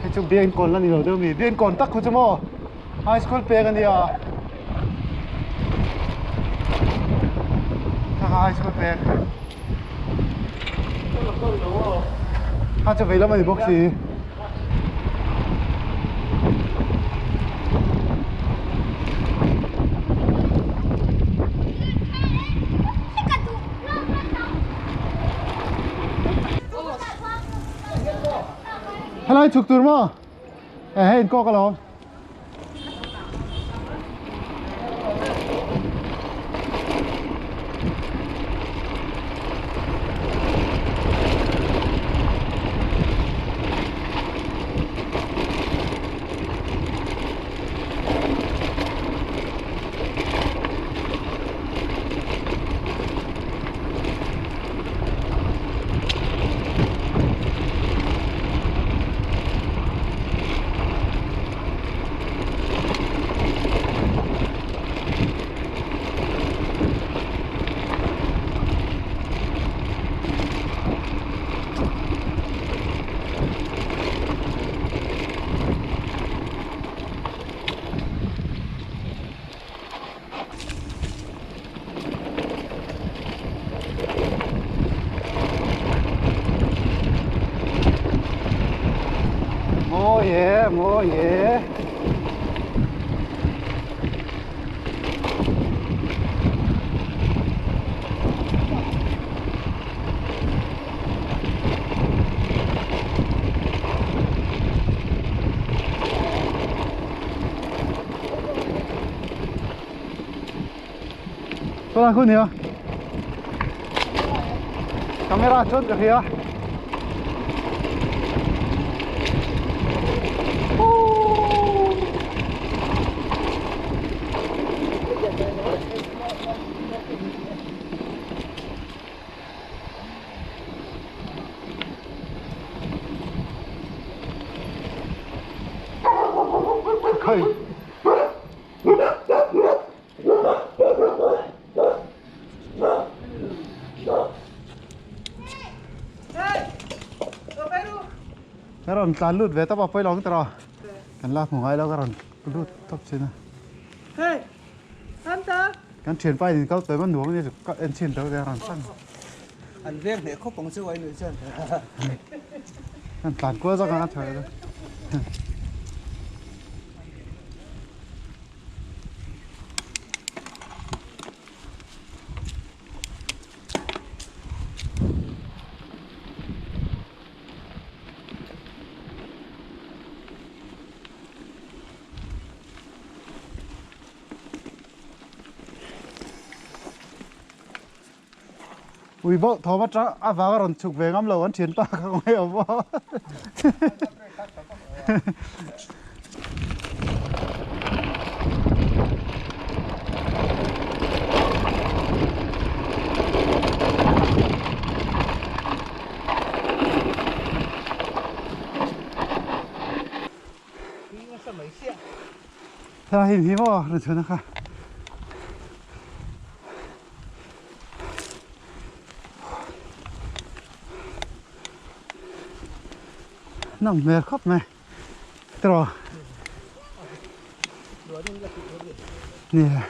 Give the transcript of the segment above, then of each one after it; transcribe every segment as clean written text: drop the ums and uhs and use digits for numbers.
Hei chu biakin kawn la ni lo deuh mi biakin kawn tak khu chu maw high school peng a nia kha kha high school peng kha chu vei lam a ni bawk si. Helai chhuk tur maw? E hei in kawk alawm. Mawi e, mawi e. Saw lai khu nia camera chuan ka hria Khai Ka rawn tlan lut ve tawp a pawi lo ang tawh kan la hmu ngai lo ka rawn lut tawp chin a. Kan thianpa in kal tawi man nuam a nia ka en chhin deuh te a rawn tlang. An veng hneh khawp ang chu ai nuih chuan. Kan tlan kual zawk ang a tha vel. Ui bauh thawm atang avanga rawn chhuk ve ngam lo an thianpa kha ka ngaih awm aw. Helai hi maw rawn chhuahna kha. Nawm hmel khawp mai tiraw nia.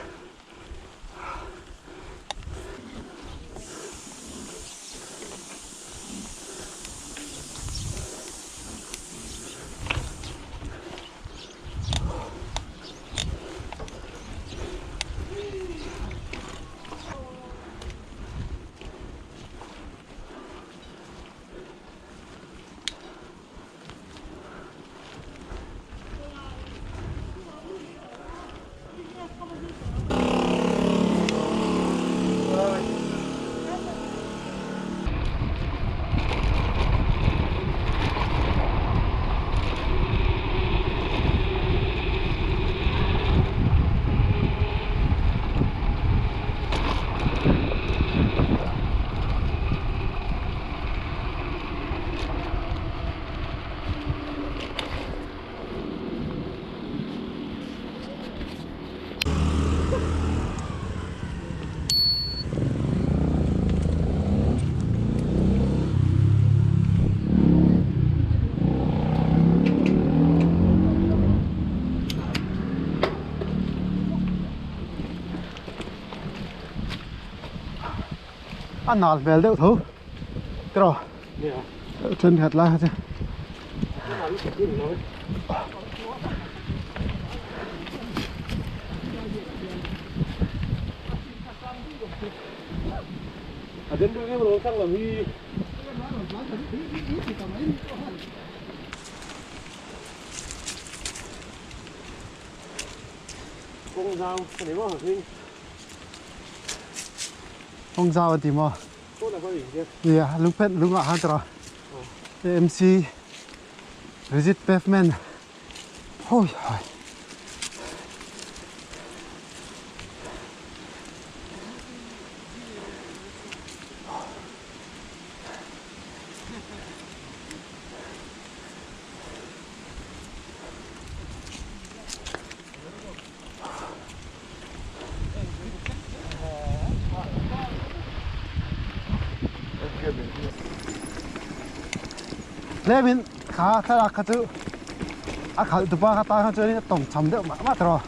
A nal hmel deuh tho tiraw thenkhat lai kha chu. Kawng zau a ti maw? Nia, lungphet lungah khan tawrh a AMC rigid pavement hawi hawi. Tlemin kha thlalak kha chu a khalh tupa kha tan kha chuanin a tawng cham deuh mah mah tawh.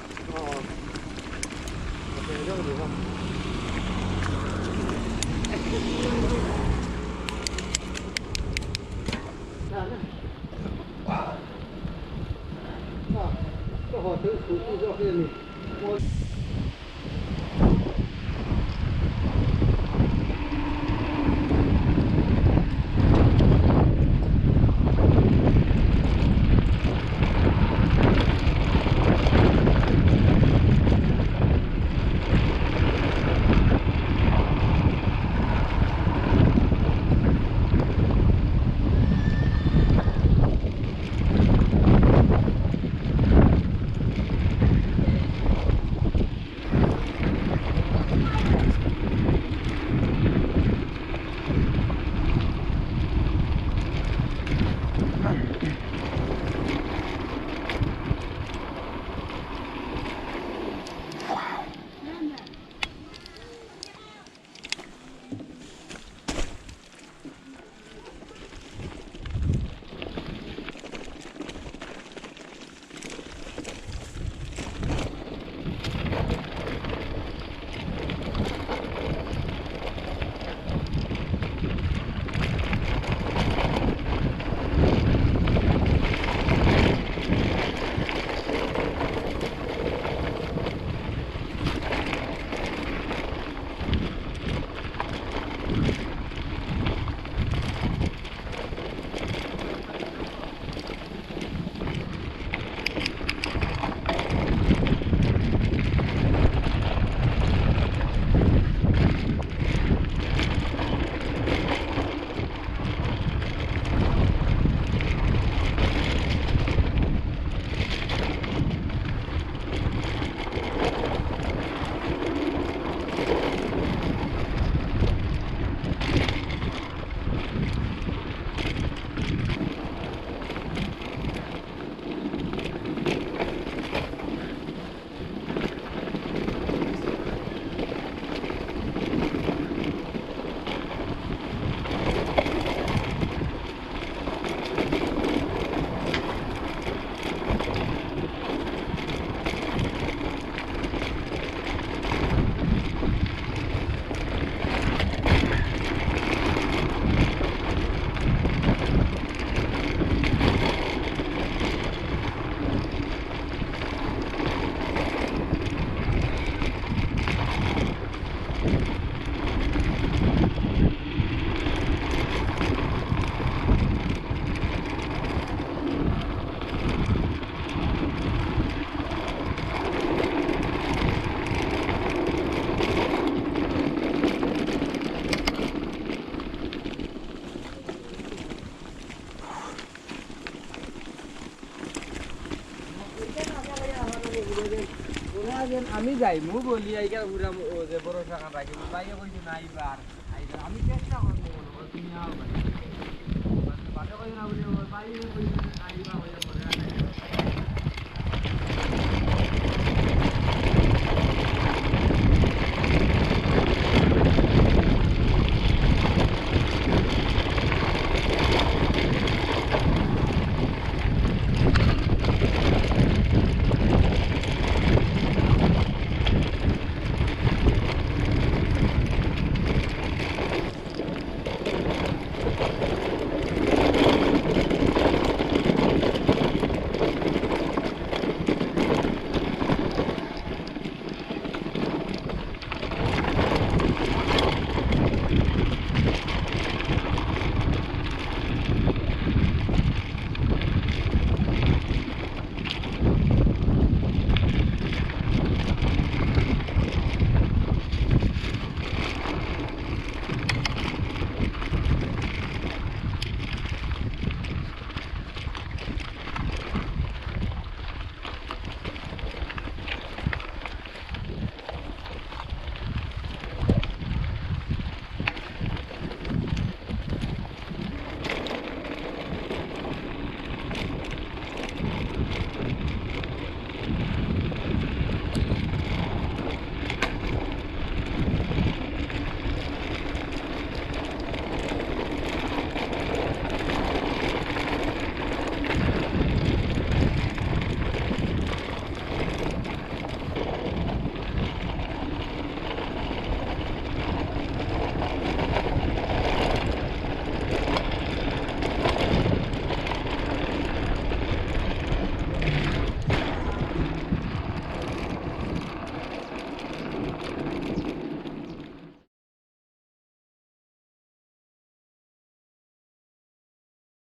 আমি যাইমু বলি আইগা উড়া ও যে ভরসা কান রাখি বাইরে কইছে না আইবার আইবার আমি চেষ্টা করবো, তুমি আও। বাদে কইছে না বলি বাইরে কইছে।